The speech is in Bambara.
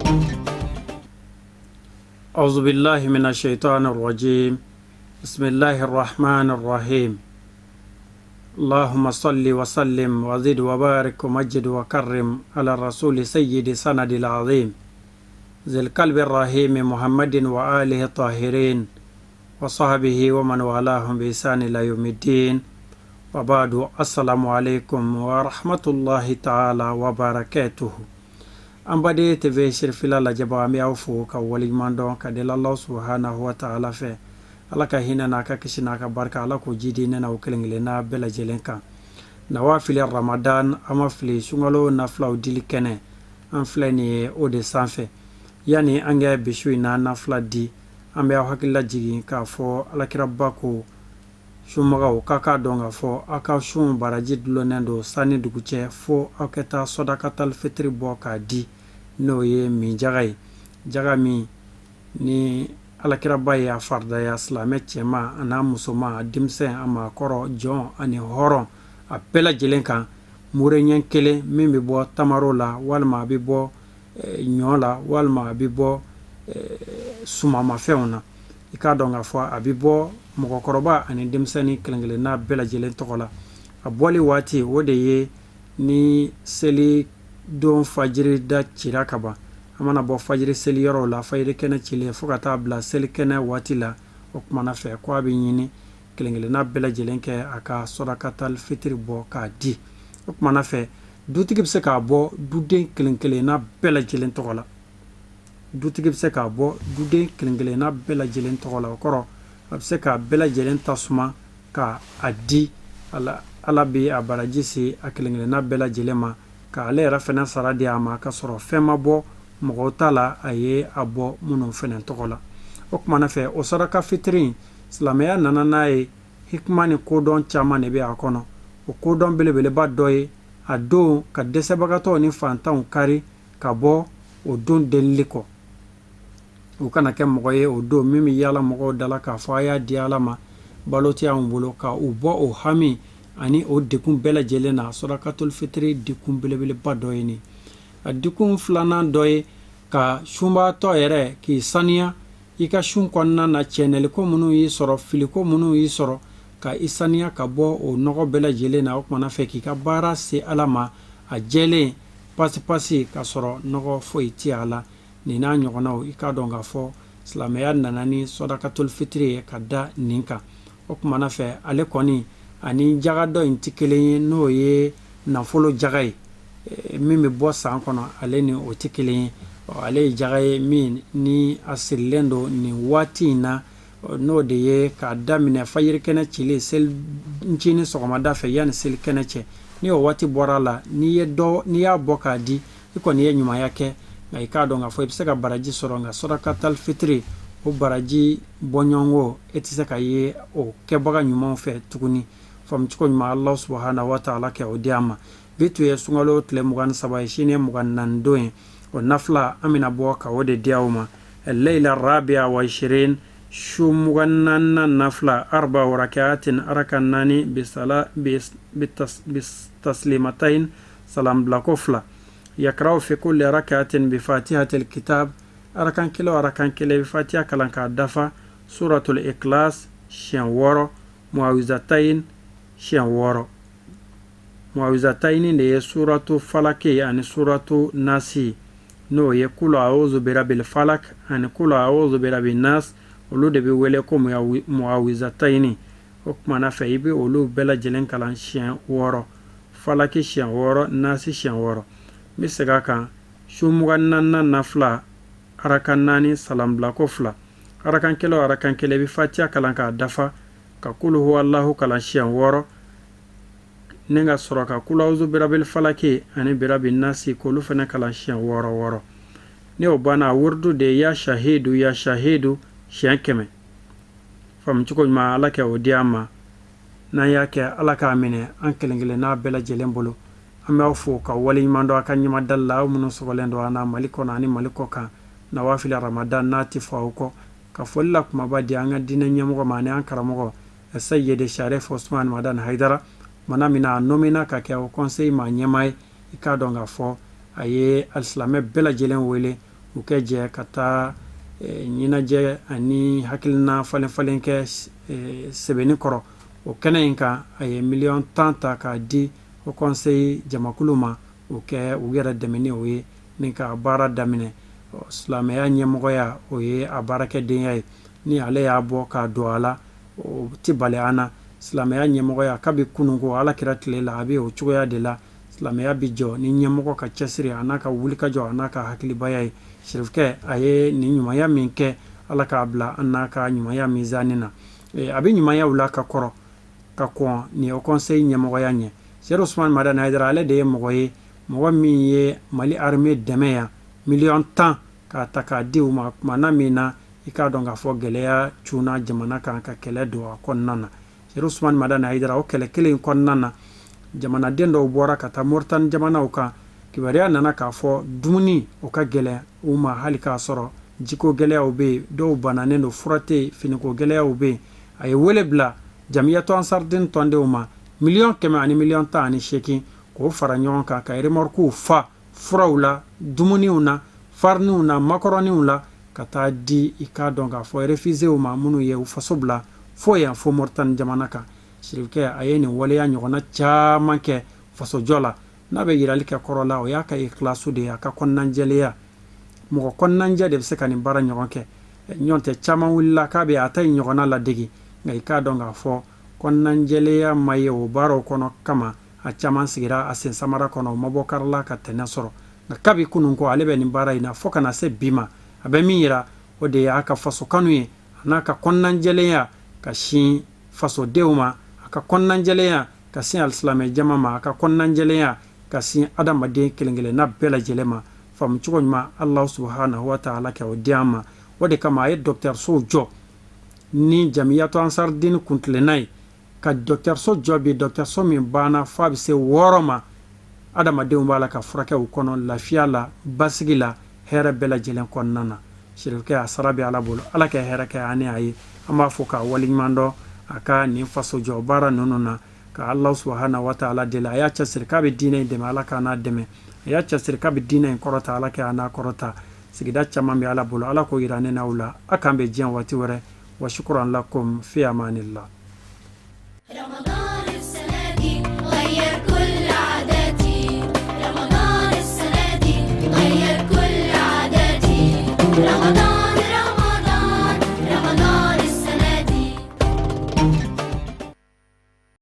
أعوذ بالله من الشيطان الرجيم بسم الله الرحمن الرحيم اللهم صل وسلم وزد وبارك ومجد وكرم على الرسول سيد سند العظيم ذي القلب الرحيم محمد وآله الطاهرين وصحبه ومن والاهم بإحسان إلى يوم الدين وبعد السلام عليكم ورحمة الله تعالى وبركاته. An baden TV Sirifila lajɛbaa, an bɛ aw fo ka waleɲuman dɔn ka deli Alahu subahanahu wa taala fɛ, Ala ka hinɛ n'a ka kisi n'a ka barika, Ala k'o jidi ne n'aw kelen kelenna bɛɛ lajɛlen kan. Nawafili Ramadan, an ma fili, sunkalo nafilaw dili kɛnɛ an filɛ nin ye o de sanfɛ. Yanni an kɛ bi su in na nafila di, an bɛ aw hakili lajigin k'a fɔ alakiraba ko sunbagaw k'a k'a dɔn k'a fɔ aw ka sun baraji dulonnen don san ni dugu cɛ, fo aw ka taa sɔdakatal fitiri bɔ k'a di, n'o ye min jaga ye, jaga min ni alakiraba ye a faridaya silamɛ cɛman an'a musoman, a denmisɛn, a maakɔrɔ, jɔn ani hɔrɔn, a bɛɛ lajɛlen kan, mure ɲɛ kelen min bɛ bɔ tamaro la, walima a bɛ bɔ ɲɔ la, walima a bɛ bɔ sumamafɛnw na. I k'a dɔn k'a fɔ a bɛ bɔ mɔgɔkɔrɔba ani denmisɛnnin kelen-kelenna bɛɛ lajɛlen tɔgɔ la. A bɔli waati, o de ye ni seli don fajiri da cira ka ban, an mana bɔ fajiri seli yɔrɔw la, fajiri kɛnɛ cilen fo ka taa bila seli kɛnɛ waati la. O kumana fɛ ko a bɛ ɲini kelen-kelenna bɛɛ lajɛlen kɛ a ka sɔdakatal fitiri bɔ k'a di. O kumana fɛ, dutigi bɛ se k'a bɔ duden kelen-kelenna bɛɛ lajɛlen tɔgɔ la. Dutigi bɛ se k'a bɔ duden kelen-kelenna bɛɛ lajɛlen tɔgɔ la. O kɔrɔ, a bɛ se k'a bɛɛ lajɛlen ta suma ka a di. Ala, Ala bɛ a baraji se a kelen-kelenna bɛɛ lajɛlen ma, ka ale yɛrɛ fana sara di a ma, ka sɔrɔ fɛn ma bɔ mɔgɔw ta la a ye a bɔ minnu fana tɔgɔ la. O kumana fɛ, o saraka fitiri, silamɛya nana n'a ye, hikima ni kodɔn caman de bɛ a kɔnɔ. O kodɔn belebeleba dɔ ye a don ka dɛsɛbagatɔw ni fantanw kari ka bɔ o don delili kɔ, u kana kɛ mɔgɔ ye o don min bɛ yaala mɔgɔw da la k'a fɔ a y'a di Ala ma, balo tɛ anw bolo, ka u bɔ o hami ani o degun bɛɛ lajɛlen na. Sɔdakatul fitiri dikun belebeleba dɔ ye nin. A dikun filanan dɔ ye ka sunbaatɔ yɛrɛ k'i saniya i ka sun kɔnɔna na, cɛnɛliko minnu y'i sɔrɔ, filiko minnu y'i sɔrɔ, ka i saniya ka bɔ o nɔgɔ bɛɛ lajɛlen na. O kumana fɛ, k'i ka baara se Ala ma a jɛlen pasipasi, ka sɔrɔ nɔgɔ foyi tɛ a la. Nin n'a ɲɔgɔnnaw, i k'a dɔn k'a fɔ silamɛya nana ni sɔdakatul fitiri ye ka da nin kan. O kumana fɛ, ale kɔni ani jaga dɔ in tɛ kelen ye, n'o ye nafolo jaga ye min bɛ bɔ san kɔnɔ, ale ni o tɛ kelen ye. Ale ye jaga ye min ni a sirilen don nin waati in na, n'o de ye k'a daminɛ fajiri kɛnɛ cilen, seli ncinin sɔgɔmada fɛ, yanni seli kɛnɛ cɛ. Ni o waati bɔra a la, n'i ye dɔ, n'i y'a bɔ k'a di, i kɔni ye ɲumanya kɛ, nka i k'a dɔn k'a fɔ i bɛ se ka baraji sɔrɔ, nka sɔdakatal fitiri, o baraji bɔɲɔgɔnko e tɛ se ka ye o kɛbaga ɲumanw fɛ tuguni. Faamucogo ɲuman, Ala subahana wa taala kɛ o di an ma. Bi tun ye sunkalo tile 23 ye, sini ye 24 don ye. O nafila, an bɛna bɔ ka o de di aw ma. Leyila rabia wa ishirin, su 24nan nafila, arba rakatin, araka naani, bisala taslimatain, salam bilako fila. Yakraw fi kulli rakatin bi fatihatil kitab, arakan kelen o arakan kelen, bi fatiha kalan k'a dafa, suratul ikhlas siɲɛ 6, muawizatain siɲɛ 6. Muawizatayini de ye suratu falaki ani suratu nasi, n'o ye kulu awuzu birabil falak ani kulu awuzu birabin nas, olu de bɛ wele ko muawizatayini. O kumana fɛ, i bɛ olu bɛɛ lajɛlen kalan siɲɛ 6, falaki siɲɛ 6, nasi siɲɛ 6. N bɛ segin a kan: su 24nan nafila, araka naani, salambilako fila. Arakan kelen o arakan kelen, i bɛ fatiya kalan k'a dafa, ka kulu huwalahu kalan siɲɛ 6, ni ka sɔrɔ ka kulawuzu birabil falaki ani birabi nasi k'olu fana kalan siɲɛ 6 6. Ni o banna, wurudu de ya shahidu ya shahidu siɲɛ 100. Faamucogo ɲuman, Ala kɛ o di an ma. N'an y'a kɛ, Ala k'a minɛ an kelen kelen n'a bɛɛ lajɛlen bolo. An b'aw fo ka waleɲuman dɔn a ka ɲɛmadali la, aw minnu sɔgɔlen don an na Mali kɔnɔ ani Mali kɔ kan. Nawafili Ramadan n'a tɛ fɔ aw kɔ, ka foli la kumaba di an ka diinɛ ɲɛmɔgɔ ma ani an karamɔgɔ Sayyidi Sharif Osman Madani Haidara. Mana min a nomina ka kɛ o conseil maa ɲɛmaa ye, i k'a dɔn k'a fɔ a ye alisilamɛ bɛɛ lajɛlen wele. U kɛ jɛ ka taa ɲɛnajɛ ani hakilina falen falen kɛ Sebenikɔrɔ. O kɛnɛ in kan, a ye miliyɔn 10 ta k'a di Haut Conseil jamakulu ma, u kɛ u yɛrɛ dɛmɛ ni o ye ni ka baara daminɛ. Silamɛya ɲɛmɔgɔya, o ye a baarakɛdenya ye. Ni ale y'a bɔ k'a don a la, o tɛ bali an na. Silamɛya ɲɛmɔgɔya, kabi kunun ko Ala kira tile la, a bɛ o cogoya de la. Silamɛya bɛ jɔ ni ɲɛmɔgɔ ka cɛsiri, a n'a ka wulikajɔ, a n'a ka hakilibaya ye. Sirifukɛ, a ye nin ɲumanya min kɛ, Ala k'a bila an n'a ka ɲumanya mizani na. A bɛ ɲumanyaw la ka kɔrɔ ka kɔn nin Haut Conseil ɲɛmɔgɔya ɲɛ. Seyidu Usumani Madani Hayidara, ale de ye mɔgɔ ye, mɔgɔ min ye Mali armée dɛmɛ yan, miliyɔn 10 k'a ta k'a di u ma, tuma na min na i k'a dɔn k'a fɔ gɛlɛya cunna jamana kan, ka kɛlɛ don a kɔnɔna na. Seyidu Usumani Madani Hayidara, o kɛlɛ kelen in kɔnɔna na, jamanaden dɔw bɔra ka taa Moritani jamanaw kan. Kibaruya nana k'a fɔ dumuni o ka gɛlɛn u ma, hali k'a sɔrɔ jiko gɛlɛyaw bɛ yen, dɔw bananen don, fura tɛ yen, finiko gɛlɛyaw bɛ yen. A ye wele bila Jamiyatu Ansardini tɔndenw ma, 100 000 ani 18 000, k'o fara ɲɔgɔn kan ka remorquew fa furaw la, dumuniw na, fariniw na, makɔrɔniw la, ka taa di i k'a dɔn k'a fɔ réfugiéw ma, minnu ye u faso bila fo yan, fo Moritani jamana kan. Sirifukɛ, a ye nin waleya ɲɔgɔnna caman kɛ fasojɔ la. N'a bɛ yirali kɛ kɔrɔ la, o y'a ka ikhlasu de ye, a ka kɔnɔnajɛlenya. Mɔgɔ kɔnɔnajɛ de bɛ se ka nin baara ɲɔgɔn kɛ. Ɲɔgɔn tɛ caman wulila k'a bɛ a ta in ɲɔgɔnna ladege, nka i k'a dɔn k'a fɔ kɔnɔnajɛlenya ma ye o baaraw kɔnɔ kama, a caman sigira a sen samara kɔnɔ, o ma bɔ karila ka tɛnɛ sɔrɔ. Nka kabi kunun ko ale bɛ nin baara in na fo ka na se bi ma, a bɛ min yira, o de y'a ka faso kanu ye, a n'a ka kɔnɔnajɛlenya ka sin fasodenw ma, a ka kɔnɔnajɛlenya ka sin alisilamɛ jama ma, a ka kɔnɔnajɛlenya ka sin adamaden kelen-kelenna bɛɛ lajɛlen ma. Faamucogo ɲuman, Alahu subahanahu wa taala kɛ o di an ma. O de kama a ye dɔgɔtɔrɔsow jɔ ni Jamiyatu Ansardini kuntilenna ye, ka dɔgɔtɔrɔso jɔ bi, dɔgɔtɔrɔso min banna fo a bɛ se 6 ma. Adamadenw b'a la ka furakɛ u kɔnɔ lafiya la, basigi la, hɛrɛ bɛɛ lajɛlen kɔnɔna na. Sirifukɛ, a sara bɛ Ala bolo. Ala ka hɛrɛ kɛ an ni a ye. An b'a fo k'a waleɲuman dɔn a ka nin fasojɔ baara ninnu na, ka Alahu subahana wa taala deli. A y'a cɛsiri k'a bɛ diinɛ in dɛmɛ, Ala k'a n'a dɛmɛ. A y'a cɛsiri k'a bɛ diinɛ in kɔrɔta, Ala k'a n'a kɔrɔta. Sigida caman bɛ Ala bolo, Ala k'o yira ne n'aw la. A k'an bɛn diɲɛ waati wɛrɛ. Wa shukran lakum fi amanillah.